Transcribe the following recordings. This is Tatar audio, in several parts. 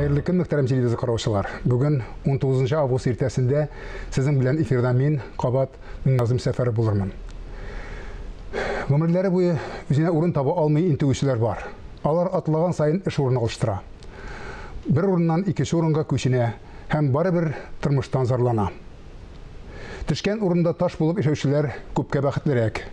Хәерле көн, мөхтәрәм телевизор караучылар. Бүген 19 август иртәсендә сезнең белән эфирда мин, кабат Миңназым Сәфәров булырмын. Гомерләре буе үзенә урын таба алмый интегүчеләр бар. Алар атлаган саен эш урыны алыштыра. Бер урыннан икенче урынга күченә һәм барыбер тормыштан зарлана. Төшкән урында таш булып яшәүчеләр күпкә бәхетлерәк.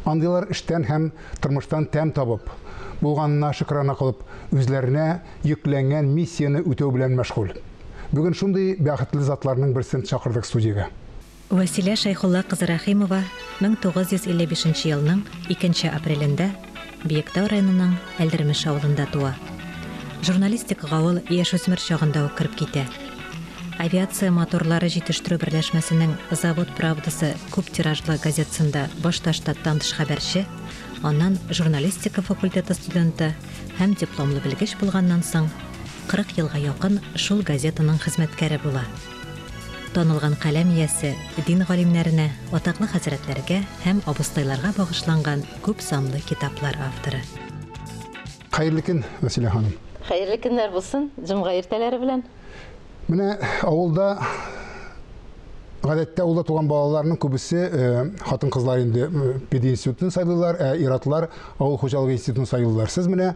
Андыйлар эштән һәм тормыштан тәм табып, булганына шөкрана кылып, үзләренә йөкләнгән миссияне үтәү белән мәшгуль. Бүген шундый бәхетле затларның берсен чакырдык студиягә. Вәсилә Шәйхулла кызы Рәхимова 1955 нче елның 2 апрелендә Биектау районының Әлдермеш авылында туа. Журналистикага ул яшүсмер чагында ук кереп китә. Авиация моторлары җитештерү берләшмәсенең Завод правдасы күп тиражлы газетасында башта штаттан тыш хәбәрче, аннан журналистика факультеты студенты һәм дипломлы белгеч булганнан соң, 40 елга якын шул газетаның хезмәткәре була. Танылган каләм иясе, дин галимнәренә, атаклы хәзрәтләргә һәм абыстайларга багышланган күп санлы китаплар авторы. Хәерле көн, Вәсилә ханым. Хәерле көннәр булсын, җомга иртәләре белән. Менә авылда гадәттә авылда туган балаларның күбесе э, хатын-кызлар инде э, пединститутын сайлыйлар, ә ир-атлар авыл хуҗалыгы институтын сайлыйлар. Сез менә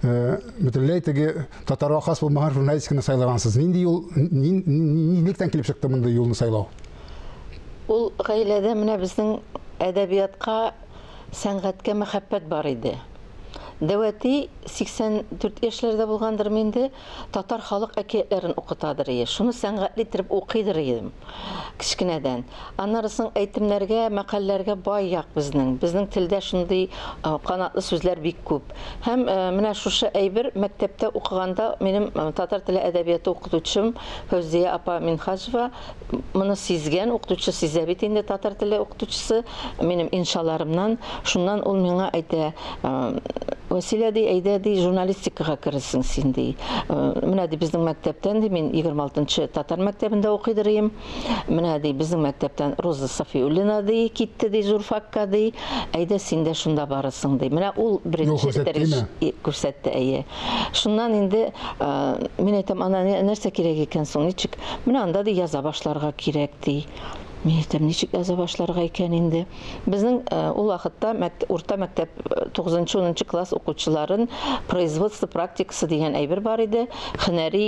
э, бөтенләй теге татарга хас булмаган журналистиканы сайлагансыз. Нинди юл, нилектән килеп чыкты мондый юлны сайлау? Ул гаиләдә менә безнең әдәбиятка, сәнгатькә мәхәббәт бар иде. Дәү әти 84 яшьләрдә булгандыр инде, татар халык әкиятләрен укытадыр ие. Шуны сәнгатьле иттереп укыйдыр идем кечкенәдән. Аннары соң әйтемнәргә, мәкальләргә бай як безнең. Безнең телдә шундый канатлы сүзләр бик күп. Һәм менә шушы әйбер мәктәптә укыганда минем татар теле әдәбияты укытучым Фәүзия апа Минһаҗева моны сизгән, укытучы сизә бит инде, татар теле укытучысы, минем иншаларымнан. Шуннан ул миңа әйтә, Вәсилә, ди, әйдә, ди, журналистикага керерсең син, ди. Менә, ди, безнең мәктәптән, ди, мин 26-нчы татар мәктәбендә укыйдыр идем. Менә, ди, безнең мәктәптән Роза Сафиуллина, ди, китте, ди, журфакка, ди. Әйдә, син дә шунда барырсың, ди. Менә ул беренче этәргеч күрсәтте, әйе. Шуннан инде мин әйтәм, ана нәрсә кирәк икән соң, ничек? Менә анда ди яза башларга кирәк ди. Мин әйтәм, ничек яза башларга икән инде? Безнең ул вакытта урта мәктәп 9-10 класс укучыларын производство практикасы дигән әйбер бар иде. Һөнәри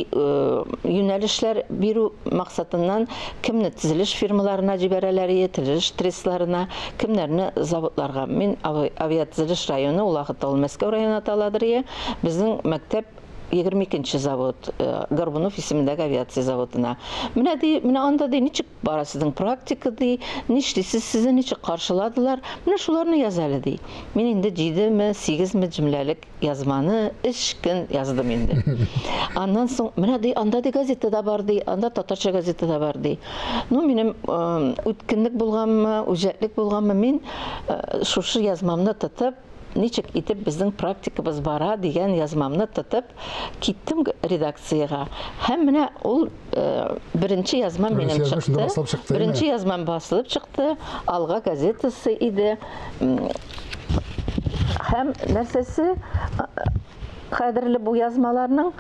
юнәлешләр бирү максатыннан кемне төзелеш фирмаларына җибәрәләр иде, төзелеш трестларына, кемнәрне заводларга. Мин авиатөзелеш районы, ул вакытта ул Мәскәү районы аталадыр иде. Безнең мәктәп 22 нче завод, Горбунов исемендәге авиация заводына. Менә ди, менә анда ди, ничек бара сезнең практика ди, нишлисез, сезне ничек каршыладылар, менә шуларны яз әле ди. Мин инде җидеме, сигезме җөмләлек язманы өч көн яздым инде. Аннан соң, менә ди, анда ди газета да бар ди, анда татарча газета да бар ди. Ну, минем үткенлек булганмы, үҗәтлек булганмы, мин шушы язмамны тотып, Ничек итеп безнең практикабыз бара дигән язмамны тотып киттем редакциягә. Һәм менә ул беренче язмам минем чыкты. Беренче язмам басылып чыкты. Алга газетасы иде. Һәм нәрсәсе кадерле бу язмаларның,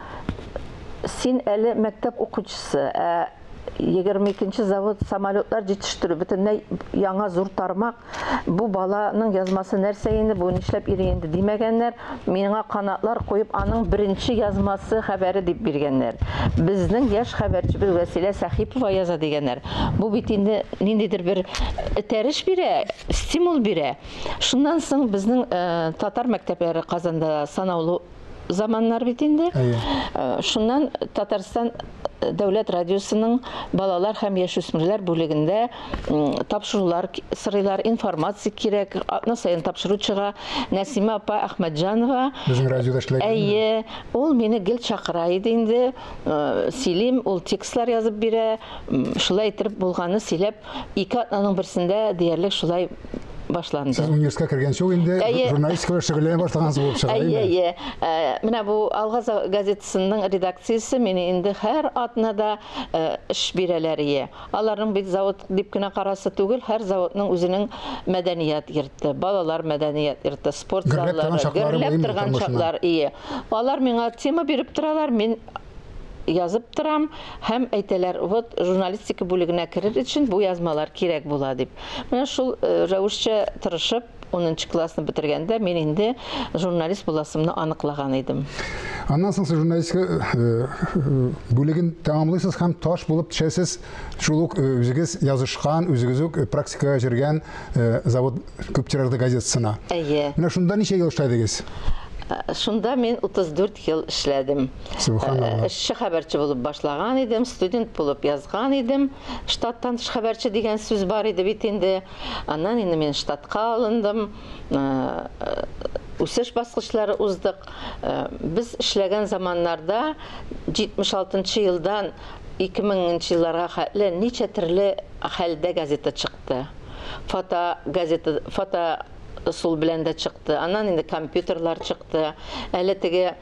син әле мәктәп укучысы, ә 22 нче завод самолетлар җитештерү бөтенләй яңа зур тармак. Бу баланың язмасы нәрсә инде, бу нишләп йөри инде димәгәннәр. Миңа канатлар куеп, аның беренче язмасы хәбәре дип биргәннәр. Безнең яшь хәбәрчебез Вәсилә Сәхипова яза дигәннәр. Бу бит инде ниндидер бер этәреш бирә, стимул бирә. Шуннан соң безнең татар мәктәпләре Казанда санаулы заманнар бит инде. Шуннан Татарстан дәүләт радиосының балалар һәм яшүсмерләр бүлегендә тапшырулар сорыйлар, информация кирәк. Атна саен тапшыру чыга. Нәсимә апа Әхмәтҗанова. Безнең радиода эшләгән. Әйе, ул мине гел чакыра иде инде. Сөйлим, ул текстлар язып бирә. Шулай итеп булганны сөйләп, ике атнаның берсендә диярлек шулай башланды. Сез университетка кергәнче үк инде журналистика белән шөгыльләнә башлагансыз булып чыга, әйе? Әйе, әйе. Менә бу Алга газетасының редакциясе мине инде һәр атнада эш бирәләр ие. Аларның бит завод дип кенә карасы түгел, һәр заводның үзенең мәдәният йорты, балалар мәдәният йорты, спорт заллары, гөрләп торган чаклар, ие. Алар миңа тема биреп торалар, мин язып торам һәм әйтәләр, вот журналистика бүлегенә керер өчен бу язмалар кирәк була дип. Менә шул рәвешчә тырышып, 10 классны бетергәндә мин инде журналист буласымны аныклаган идем. Аннан соң сез журналистика бүлеген тәмамлыйсыз һәм таш булып төшәсез. Шул ук үзегез язышкан, үзегез үк практикага йөргән завод күп тиражлы газетасына. Әйе. Менә шунда ничә ел эшләдегез? Шунда мин 34 ел эшләдем. Субханалла. Эшче хәбәрче булып башлаган идем, студент булып язган идем. Штаттан тыш хәбәрче дигән сүз бар иде бит инде. Аннан инде мин штатка алындым. Үсеш баскычлары уздык. Без эшләгән заманнарда 76 елдан 2000 елларга хәтле ничә төрле хәлдә газета чыкты. Фото газета, фото ысул белән дә чыкты. Аннан инде компьютерлар чыкты. Әле теге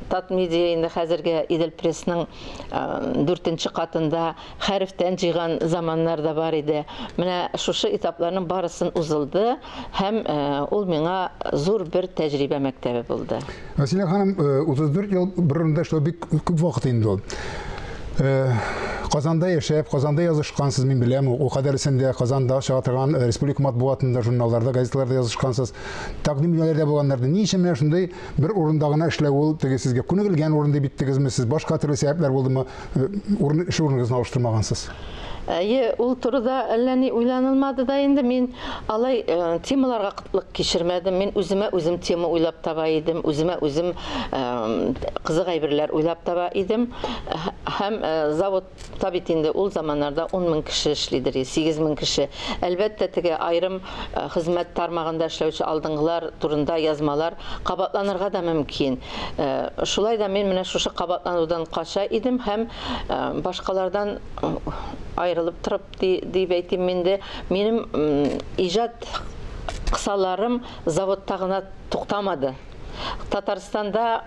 Татмедиа инде хәзерге Идел Прессның 4нче катында хәрефтән җыйган заманнар да бар иде. Менә шушы этапларның барысын узылды һәм ул миңа зур бер тәҗрибә мәктәбе булды. Василия ханым, 34 ел бер урында эшләү бик күп вакыт инде ул. Казанда яшәп, Казанда язышкансыз, мин беләм, ул кадәресендә Казанда чыга торган республика матбугатында, журналларда, газеталарда язышкансыз. Тәкъдим итүләрдә булганнарда. Ни өчен менә шундый бер урында гына эшләү ул теге сезгә күнегелгән урын дип әйттегезме? Сез башка төрле сәбәпләр булдымы? Урын, эш урыныгызны алыштырмагансыз? Әйе, ул турыда әллә ни уйланылмады да инде. Мин алай темаларга кытлык кичермәдем. Мин үземә үзем тема уйлап таба идем, үземә үзем кызык әйберләр уйлап таба идем. Һәм заводта бит инде ул заманнарда 10 мең кеше эшлидер, 8 мең кеше. Әлбәттә, теге аерым хезмәт тармагында эшләүче алдынгылар турында язмалар кабатланырга да мөмкин. Шулай да мин менә шушы кабатланудан кача идем һәм башкалардан айырылып торып дип әйтим инде, минем иҗат кысаларым заводта гына туктамады. Татарстанда,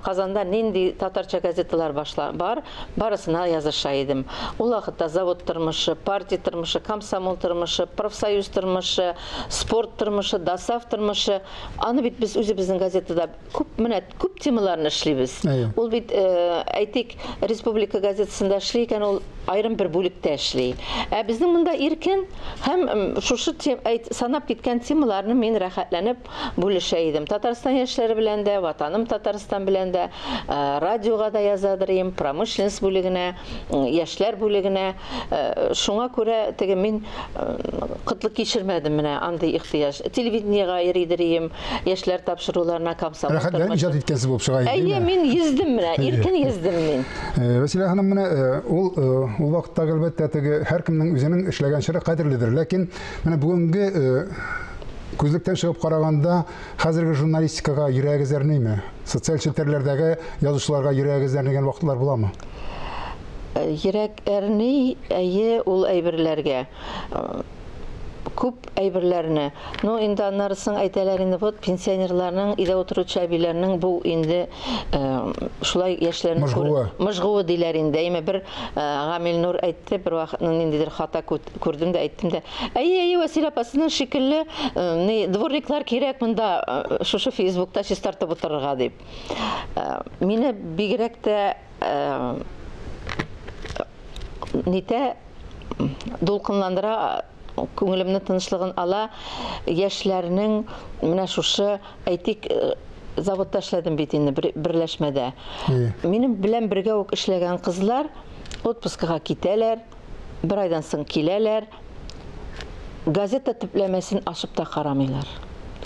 Казанда нинди татарча газеталар бар, барысына языша идем. Ул вакытта завод тормышы, партия тормышы, комсомол тормышы, профсоюз тормышы, спорт тормышы, ДОСАВ тормышы. Аны бит без үзебезнең газетада күп, менә күп темаларны эшлибез. Ул бит, әйтик, республика газетасында эшли икән, ул аерым бер бүлектә эшли. Ә безнең монда иркен һәм шушы санап киткән темаларны мин рәхәтләнеп бүлешә идем. Татарстан яшьләре белән дә, Ватаным Татарстан белән дә, радиога да язадыр идем, промышленность бүлегенә, яшьләр бүлегенә. Шуңа күрә теге мин кытлык кичермәдем менә андый ихтыяҗ. Телевидениега йөридер идем, яшьләр тапшыруларына, комсомол Рәхәтләнеп иҗат иткәнсез булып чыга инде, Әйе, мин йөздем менә, иркен йөздем мин. Вәсилә ханым, менә ул ул вакытта әлбәттә теге һәркемнең үзенең эшләгән чоры кадерледер. Ләкин менә бүгенге күзлектән чыгып караганда, хәзерге журналистикага йөрәгегез әрнейме? Социаль челтәрләрдәге язучыларга йөрәгегез әрнегән вакытлар буламы? Йөрәк әрни, әйе, ул әйберләргә. Күп әйберләрне. Ну, инде аннары соң әйтәләр инде, вот пенсионерларның, өйдә утыручы әбиләрнең бу инде шулай яшьләрне Мыжгуы. Мыжгуы диләр инде. Әйме бер Гамил Нур әйтте, бер вакытны ниндидер хата күрдем дә әйттем дә. Әйе, әйе, Вәсилә апа, сезнең шикелле, ни, дворниклар кирәк монда, шушы Фейсбукта чистартып утырырга дип. Мине бигрәк тә нитә дулкынландыра, күңелемне тынычлыгын ала яшьләрнең менә шушы, әйтик, заводта эшләдем бит инде, берләшмәдә. Минем белән бергә үк эшләгән кызлар отпускага китәләр, бер айдан соң киләләр, газета төпләмәсен ачып та карамыйлар.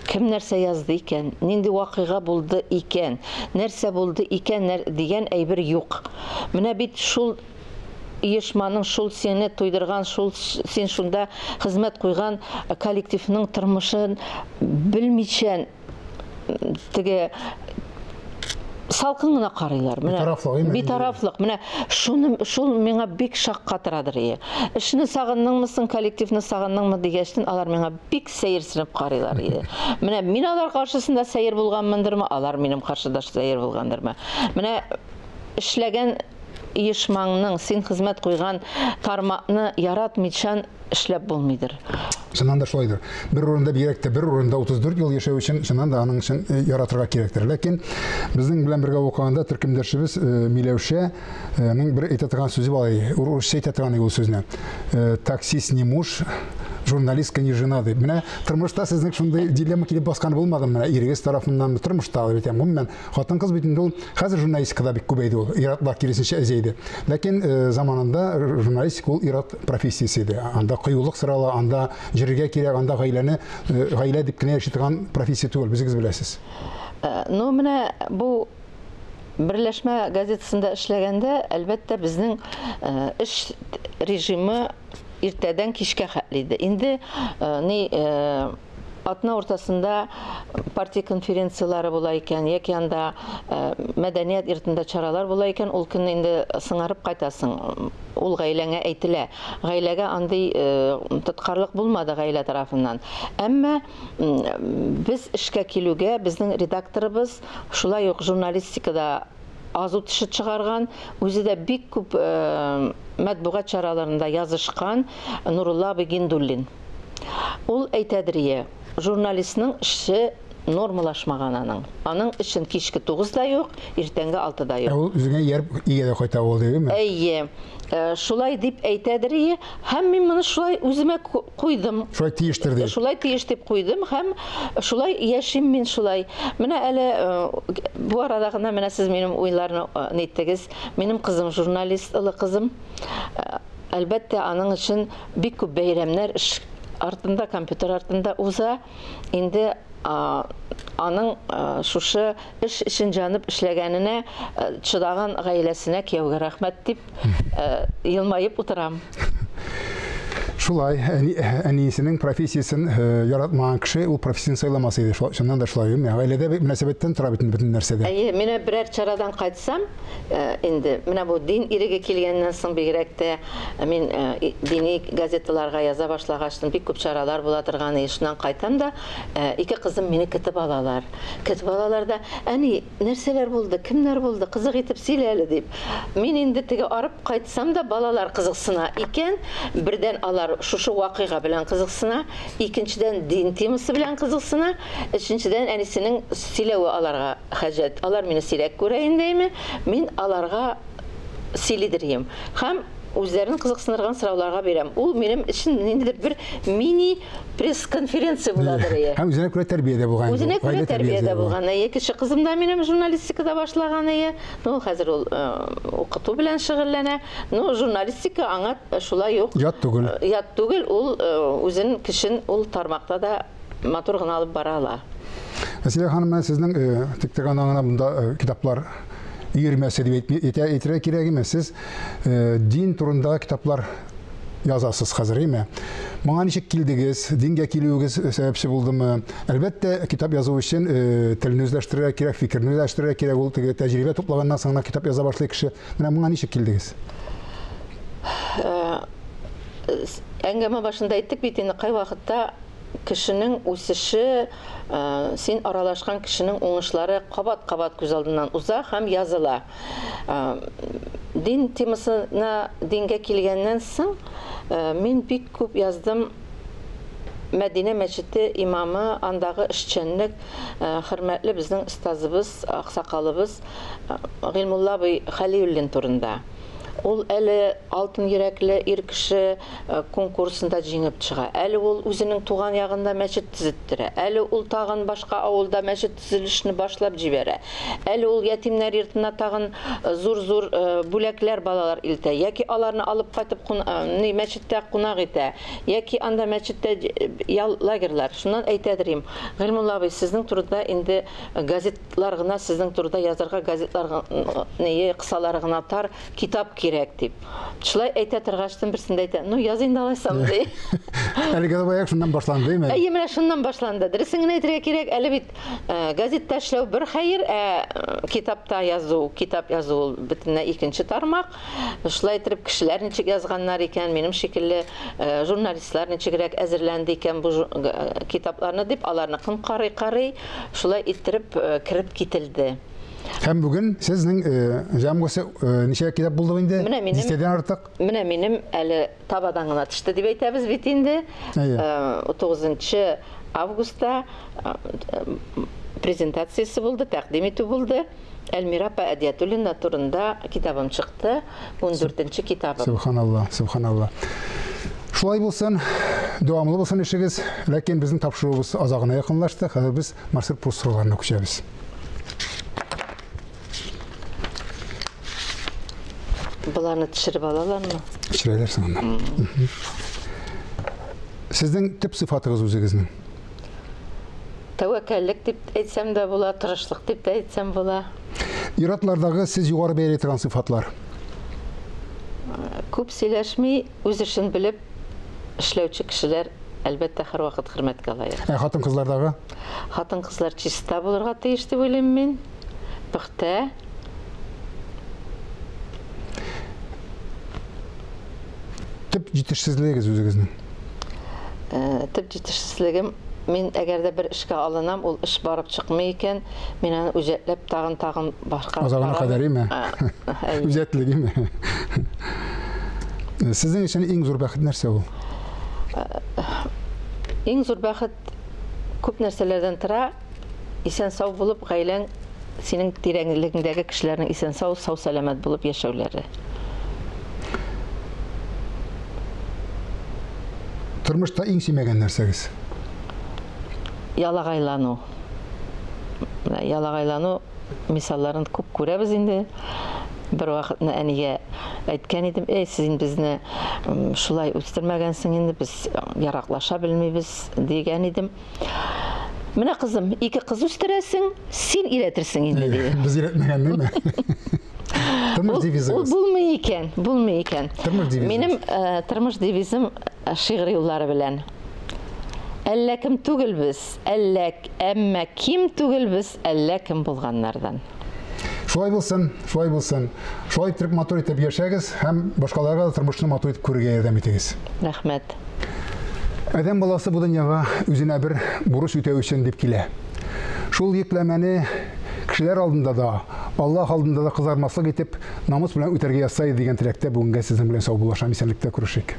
Кем нәрсә язды икән, нинди вакыйга булды икән, нәрсә булды икән дигән әйбер юк. Менә бит шул оешманың, шул сине туйдырган, шул син шунда хезмәт куйган коллективның тормышын белмичә теге салкын гына карыйлар. Менә Битарафлык, әйме? Битарафлык. Менә шуны, шул миңа бик шаккатырадыр ие. Эшне сагындыңмы соң, коллективны сагындыңмы дигәчтен алар миңа бик сәерсенеп карыйлар иде. Менә мин алар каршысында сәер булганмындырмы, алар минем каршыда сәер булгандырмы? Менә эшләгән Оешмаңның, син хезмәт куйган тармакны яратмыйчан эшләп булмыйдыр. Чыннан да шулайдыр. Бер урында, бигрәк тә бер урында 34 ел яшәү өчен, чыннан да аның өчен яратырга кирәктер. Ләкин безнең белән бергә укыганда төркемдәшебез Миләүшәнең бер әйтә торган сүзе бар, урысча әйтә торган ул сүзне. Таксист не муж, журналистка не жена дип. Менә тормышта сезнең шундый дилемма килеп басканы булмадымы? Менә ирегез тарафыннан тормышта бит, гомумән, хатын-кыз бит инде ул хәзер журналистикада бик күбәйде ул. Ир-атлар киресенчә әзәйде. Ләкин заманында журналистика ул ир-ат профессиясе иде. Анда кыюлык сорала, анда йөрергә кирәк, анда гаиләне гаилә дип кенә яши торган профессия түгел, үзегез беләсез. Ну, менә бу берләшмә газетасында эшләгәндә, әлбәттә, безнең эш режимы иртәдән кичкә хәтле иде. Инде ни атна уртасында партия конференцияләре була икән, яки анда мәдәният йортында чаралар була икән, ул көнне инде сыңарып кайтасың. Ул гаиләңә әйтелә. Гаиләгә андый тоткарлык булмады гаилә тарафыннан. Әмма без эшкә килүгә безнең редакторыбыз шулай ук журналистикада азу теше чыгарган, үзе дә бик күп матбугат чараларында язышкан Нурулла абый Гиндуллин. Ул әйтәдер ие, журналистның эше нормалашмаган аның. Аның өчен кичке 9 да юк, иртәнге 6 да юк. Ә ул үзеңә ияреп өйгә дә кайта ул димме? Әйе. Шулай дип әйтәдер ие, һәм мин моны шулай үземә куйдым. Шулай тиештер дип. Шулай тиеш дип куйдым һәм шулай яшим мин шулай. Менә әле бу арада гына менә сез минем уйларны ниттегез. Минем кызым журналист, олы кызым. Әлбәттә, аның өчен бик күп бәйрәмнәр эш артында, компьютер артында уза. Инде аның шушы эш өчен җанып эшләгәненә чыдаган гаиләсенә, кияүгә рәхмәт дип елмаеп утырам. Шулай, әнисенең профессиясен яратмаган кеше ул профессиясен сайламас иде. Чыннан да шулай. Гаиләдә мөнәсәбәттән тора бит бөтен нәрсә дә. Әйе, менә берәр чарадан кайтсам, инде менә бу дин иреге килгәннән соң бигрәк тә мин дини газеталарга яза башлагач, бик күп чаралар була торган, шуннан кайтам да, ике кызым мине көтеп алалар. Көтеп алалар да, әни, нәрсәләр булды, кемнәр булды, кызык итеп сөйлә әле дип. Мин инде теге арып кайтсам да балалар кызыксына икән, бердән алар шушы вакыйга белән кызыксына, икенчедән дин темасы белән кызыксына, өченчедән әнисенең сөйләве аларга хаҗәт. Алар мине сирәк күрә инде, мин аларга сөйлидерим. Һәм үзләрен кызыксындырган сорауларга бирәм. Ул минем өчен ниндидер бер мини пресс-конференция буладыр. Һәм үзенә күрә тәрбия дә булган. Үзенә күрә тәрбия дә булган. Кече кызым да минем журналистикада башлаган. Ну, хәзер ул укыту белән шөгыльләнә. Ну, журналистика аңа шулай ук ят түгел. Ят түгел, ул үзен кешен ул тармакта да матур гына алып бара ала. Вәсилә ханым, сезнең тик торган гына монда китаплар өермәсе дип әйтергә кирәк име? Сез дин турындагы китаплар язасыз хәзер, әйме? Моңа ничек килдегез? Дингә килүегез сәбәпче булдымы? Әлбәттә, китап язу өчен телне үзләштерергә кирәк, фикерне үзләштерергә кирәк. Ул теге тәҗрибә туплаганнан соң гына китап яза башлый кеше. Менә моңа ничек килдегез? Әңгәмә башында әйттек бит инде, кайвакытта кешенең үсеше, син аралашкан кешенең уңышлары кабат-кабат күз алдыннан уза һәм языла. Дин темасына, дингә килгәннән соң, мин бик күп яздым. Мәдинә мәчете имамы, андагы эшчәнлек, хөрмәтле безнең остазыбыз, аксакалыбыз Гыйльмулла абый Хәлиуллин турында. Ул әле алтын йөрәкле ир кеше конкурсында җиңеп чыга. Әле ул үзенең туган ягында мәчет төзеттерә. Әле ул тагын башка авылда мәчет төзелешне башлап җибәрә. Әле ул ятимнәр йортына тагын зур-зур бүләкләр балалар илтә. Яки аларны алып кайтып мәчеттә кунак итә. Яки анда мәчеттә ял лагерьлар. Шуннан әйтәдер им, Гыйльмулла абый, сезнең турыда инде газетлар гына, сезнең турыда язарга газетлар кысалары гына тар, китап кирәк дип. Шулай әйтә торгачтын берсендә әйтә, ну яз инде алайсам ди. Әлеге баягы шуннан башланды, әйме? Әйе, менә шуннан башланды. Дөресен генә әйтергә кирәк, әле бит газетта эшләү бер хәер, ә китапта язу, китап язу ул бөтенләй икенче тармак. Шулай итеп кешеләр ничек язганнар икән, минем шикелле журналистлар ничегрәк әзерләнде икән бу китапларны дип, аларныкын карый-карый шулай иттереп кереп кителде. Һәм бүген сезнең җәмгысе ничә китап булды инде? Менә минем Дистәдән артык. Менә минем әле табадан гына төште дип әйтәбез бит инде. 9 августта презентациясе булды, тәкъдим итү булды. Әлмира апа Әдиятуллина турында китабым чыкты. 14 китабым. Субханалла, субханалла. Шулай булсын, дәвамлы булсын эшегез. Ләкин безнең тапшыруыбыз азагына якынлашты. Хәзер без Марсель Пруст сорауларына күчәбез. Боларны төшереп алалармы? Төшерәләр соң анда. Сезнең төп сыйфатыгыз үзегезнең? Тәвәккәллек дип әйтсәм дә була, тырышлык дип тә әйтсәм була. Ир-атлардагы сез югары бәяли торган сыйфатлар? Күп сөйләшми, үз эшен белеп эшләүче кешеләр, әлбәттә, һәрвакыт хөрмәткә лаек. Ә хатын-кызлардагы? Хатын-кызлар чиста булырга тиеш дип уйлыйм мин. Пөхтә. Төп җитешсезлегегез үзегезнең? Төп җитешсезлегем, мин әгәр дә бер эшкә алынам, ул эш барып чыкмый икән, мин аны үҗәтләп тагын-тагын башка Азагына кадәр име? Үҗәтлек име? Сезнең өчен иң зур бәхет нәрсә ул? Иң зур бәхет күп нәрсәләрдән тора. Исән-сау булып, гаиләң, синең тирәңлегеңдәге кешеләрнең исән-сау, сау-сәламәт булып яшәүләре. Тормышта иң сөймәгән нәрсәгез? Ялагайлану. Менә ялагайлану мисалларын күп күрәбез инде. Бер вакытны әнигә әйткән идем, "Эй, син безне шулай үстермәгәнсең инде, без яраклаша белмибез", дигән идем. Менә кызым, ике кыз үстерәсең, син өйрәтерсең инде, диде. Без өйрәтмәгән, димме? Тормыш девизыгыз. Ул булмый икән, булмый икән. Тормыш девизыгыз. Минем тормыш девизым шигырь юллары белән. Әллә кем түгел без, әллә, әмма ким түгел без, әллә кем булганнардан. Шулай булсын, шулай булсын. Шулай итеп матур итеп яшәгез һәм башкаларга да тормышны матур итеп күрергә ярдәм итегез. Рәхмәт. Адәм баласы бу дөньяга үзенә бер бурыч үтәү өчен дип килә. Шул йөкләмәне кешеләр алдында да, Аллаһ алдында да кызармаслык итеп, намус белән үтәргә язса иде дигән теләктә бүгенгә сезнең белән саубуллашам, исәнлектә күрешик.